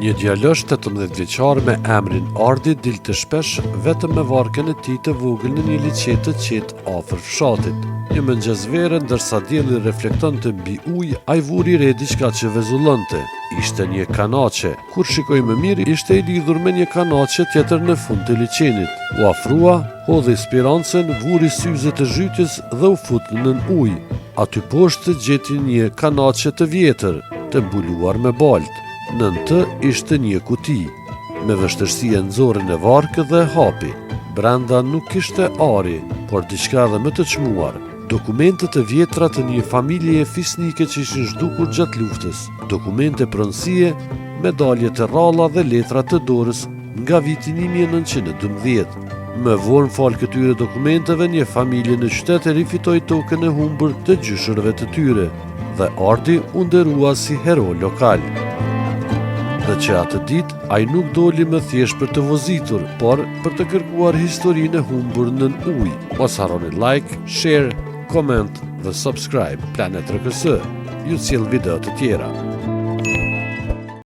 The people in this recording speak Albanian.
Një djalosh 18 vjeçar me emrin Ardi dilte shpesh vetëm me varkën e tij të vogël në një liqe të qetë afër fshatit. Një mëngjes vere, ndërsa dielli reflektonte mbi ujë, ai vuri re diçka që vezullonte. Ishte një kanaçe. Kur shikoi më mirë, ishte i lidhur me një kanaçe tjetër në fund të liqenit. U afrua, hodhi spirancën, vuri syzet e zhytjes dhe u fut nën ujë. Aty poshtë gjeti një kanaçe të vjetër, të mbuluar me baltë. Nën të ishte një kuti. Me vështirësi e nxori në varkë dhe e hapi. Brenda nuk kishte ari, por diçka edhe më të çmuar, dokumente të vjetra të një familjeje fisnike që ishin zhdukur gjatë luftës, dokumente pronësie, medalje të rralla dhe letra të dorës nga viti 1912. Më vonë falë këtyre dokumenteve një familje në qytet e rifitoi tokën e humbur të gjyshërve të tyre dhe Ardi u nderua si hero lokal. Dhe që atë ditë, ai nuk doli më thjesht për të vozitur, por për të kërkuar historinë e humbur nën ujë. Mos harroni like, share, comment dhe subscribe Planet RKS. Ju sjell video të tjera.